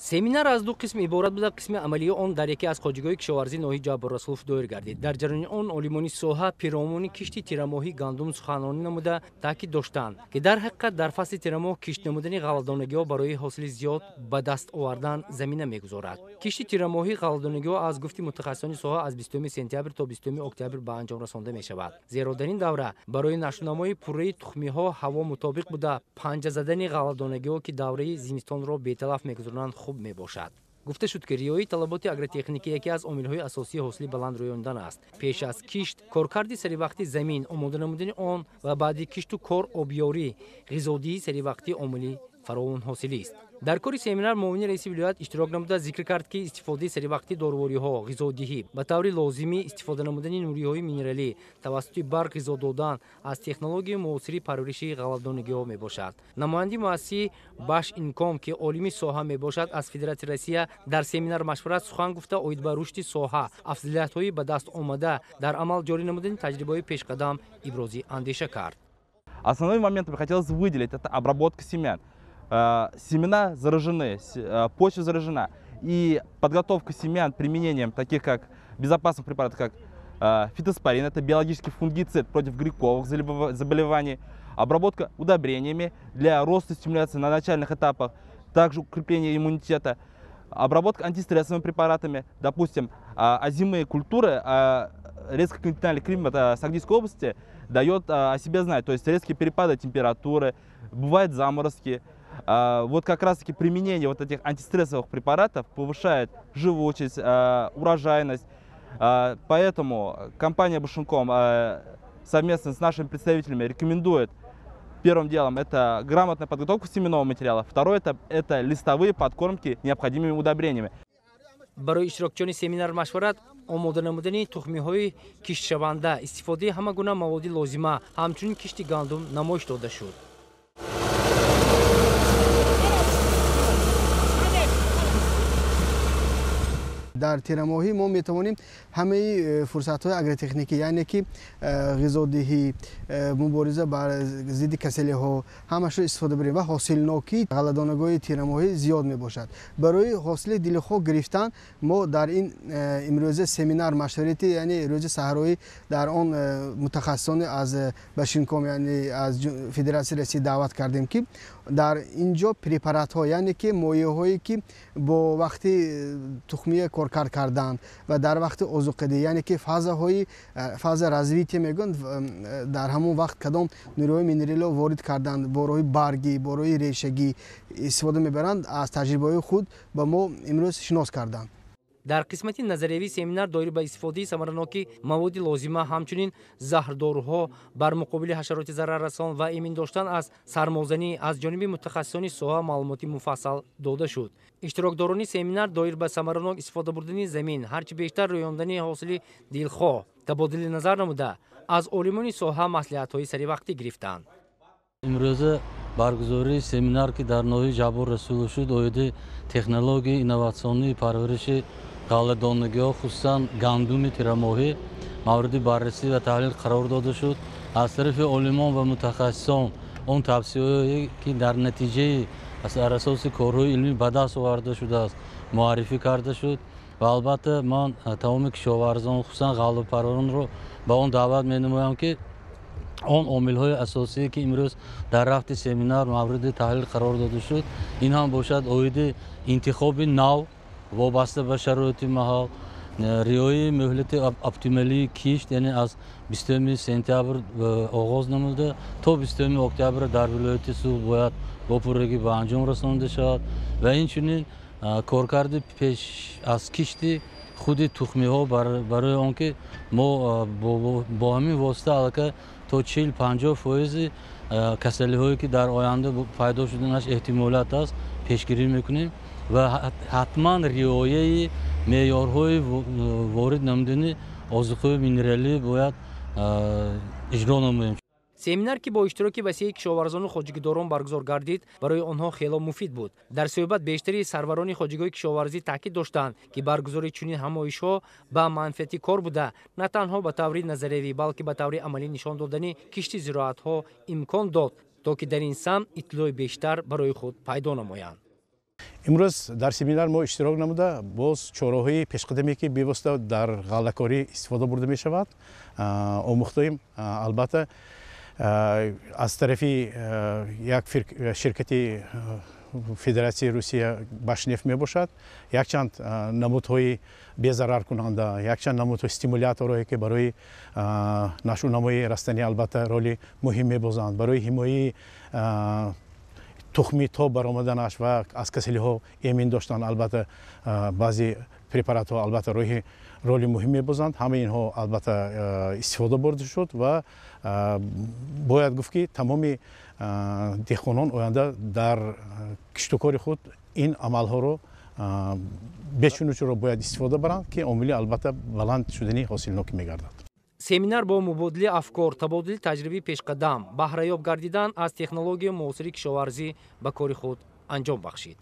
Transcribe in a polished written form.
Семинар аз ду қисм иборат буда, қисми амалии он дар яке аз хоҷагиҳои кишоварзии ноҳияи Ҷаббор Расулов доир гардид. Дар ҷараёни он олимони соҳа пиромуни кишти тирамоҳии гандум суханронӣ намуда таъкид доштанд, ки дар ҳақиқат дар фасли тирамоҳ кишт намудани ғалладонагиҳо барои ҳосили зиёд ба даст овардан замина мегузорад. Кишти тирамоҳии ғалладонагиҳо аз гуфти мутахассисони соҳа аз 20 сентябр то 20 октябр ба анҷом расонда мешавад. Зеро дар ин давра барои нашъунамои пурраи тухмиҳо ҳаво мутобиқ буда, панҷа задани ғалладонагиҳо, ки давраи зимистонро беталаф мегузаронанд, хуб мебошад. Гуфта шуд, ки риояи талаботи агротехникӣ яке аз омилҳои асосии ҳосили баланд рӯёндан аст. Пеш аз кишт коркарди саривақтии замин, омода намудани он ва баъди кишту кор обёрӣ, ғизодиҳии саривақтӣ омили фаровонҳосилист. Дар кори семинар муовини раиси вилоят иштирок намуда зикр кард, ки истифодаи саривақтии дорувориҳо, ғизодиҳӣ, ба таври лозимӣ истифода намудани нуриҳои минералӣ, тавассути барқ ғизо додан аз технологияи муосири парвариши ғалладонагиҳо мебошад. Намояндаи муассисаи Башинком, ки олими соҳа мебошад, аз Федератсияи Россия дар семинар машварат сухан гуфта, оид ба рушди соҳа, афзалиятҳои ба даст омада, дар амал ҷорӣ намудани таҷрибаҳои пешқадам ибрози андеша кард. Основной момент хотелось выделить — это обработка семян. Семена заражены, почва заражена. И подготовка семян применением таких как безопасных препаратов, как фитоспорин, это биологический фунгицид против грибковых заболеваний, обработка удобрениями для роста и стимуляции на начальных этапах, также укрепление иммунитета, обработка антистрессовыми препаратами, допустим, озимые культуры, резко континентальный климат Согдийской области дает о себе знать, то есть резкие перепады температуры, бывают заморозки. Вот как раз-таки применение вот этих антистрессовых препаратов повышает живучесть, урожайность. Поэтому компания Башинком совместно с нашими представителями рекомендует первым делом это грамотная подготовка семенного материала, второе это листовые подкормки необходимыми удобрениями. Барои иштирокчиёни семинар машварат омода намудани тухмиҳои киштшаванда, истифодаи ҳама гуна маводи лозима, ҳамчунин кишти гандум намоиш дода шуд. Дар тирамоҳӣ мо метавонем ҳамаи фурсатҳои агротехникӣ, яъне ки ғизодиҳӣ, мубориза бар зидди касалиҳо, ҳамашро истифода барем ва ҳосилнокии ғалладонагиҳои тирамоҳӣ зиёд мебошад. Барои ҳосили дилхоҳ гирифтан мо дар ин имрӯза семинар машваратӣ, яъне рӯзи саҳроӣ, дар он мутахассисони аз Башинком, яъне аз Федератсияи Россия даъват кардем, ки дар ин ҷо препаратҳо, яъне ки моеъҳое ки бо вақти тухмия коркард карданд ва дар вақти озуқадиҳӣ, яъне ки фазаҳои фаза развития мегӯянд, дар ҳамон вақт кадом нуриҳои минералиро ворид карданд, бо роҳи баргӣ, бо роҳи решагӣ истифода мебаранд, аз таҷрибаҳои худ ба мо имрӯз шинос карданд. Дар қисмати назариявии семинар доир ба истифодаи самараноки маводи лозима, ҳамчунин заҳрдоруҳо бар муқобили ҳашароти зараррасон ва эмин доштан аз сармозанӣ аз ҷониби мутахассисони соҳа маълумоти муфассал дода шуд. Иштирокдорони семинар доир ба самаранок истифода бурдани замин, ҳарчи бештар рӯёндани ҳосили дилхоҳ табодули назар намуда, аз олимони соҳа маслиҳатҳои саривақтӣ гирифтанд. Имрӯза баргузории семинар, ки дар ноҳияи Ҷаббор Расулов шуд, оиди технологияи инноватсионии парвариши ғалладонагиҳо, хусусан гандуми тирамоҳӣ, мавриди баррасӣ ва таҳлил қарор дода шуд. Аз тарафи олимон ва мутахассисон он тавсияҳое, ки дар натиҷаи дар асоси корҳои илмӣ ба даст оварда шудааст, муаррифӣ карда шуд ва албатта ман тамоми кишоварзон, хусусан ғаллапарваронро ба он даъват менамоям, ки он омилҳои асосие, ки имрӯз дар рафти семинар мавриди таҳлил қарор дода шуд, ин ҳам бошад оиди интихоби нав вобаста ба шароити маҳал, риояи муҳлати оптималии кишт, яъне аз 20 сентябр оғоз намуда то 20 октябр дар вилояти Суғд бояд бо пуррагӣ ба анҷом расонида шавад ва инчунин коркарди пеш аз кишти худи тухмиҳо барои он ки мо бо ҳамин восита аллакай то 40-50% касалиҳое, ки дар оянда пайдо шуданаш эҳтимолият аст, пешгирӣ мекунем ва ҳатман риояи меъёрҳои ворид намудани озуқаҳои минералӣ бояд иҷро намоем. Семинар, ки бо иштироки васеи кишоварзону хоҷагидорон баргузор гардид, барои онҳо хело муфид буд. Дар суҳбат бештари сарварони хоҷагиҳои кишоварзӣ таъкид доштанд, ки баргузории чунин ҳамоишҳо ба манфиати кор буда, на танҳо ба таври назариявӣ, балки ба таври амалӣ нишон додани кишти зироатҳо имкон дод, то ки дар ин самт иттилои бештар барои худ пайдо намоянд. Имрӯз дар семинар мо иштирок намуда, боз чораҳои пешқадаме, ки бевосита дар ғаллакорӣ истифода бурда мешавад, омӯхтаем. Албатта, аз тарафи як ширкати Федератсияи Русия, Башнефт мебошад, якчанд намудҳои безараркунанда, якчанд намудҳои стимуляторҳое, ки барои нашъунамои растанӣ албатта роли муҳим мебозанд, барои ҳимояи тухмӣ то баромаданаш ва аз касалиҳо эмин доштан, албатта баъзе препаратҳо албатта роҳи роли муҳим мебозанд. Ҳамаи инҳо албатта истифода бурда шуд ва бояд гуфт, ки тамоми деҳқонон оянда дар киштукори худ ин амалҳоро бечунучаро бояд истифода баранд, ки омили албатта баланд шудани ҳосилнокӣ мегардад. Семинар бо мубодилаи афкор, табодули таҷрибаи пешқадам, баҳраёб гардидан аз технологияи муосири кишоварзӣ ба кори худ анҷом бахшид.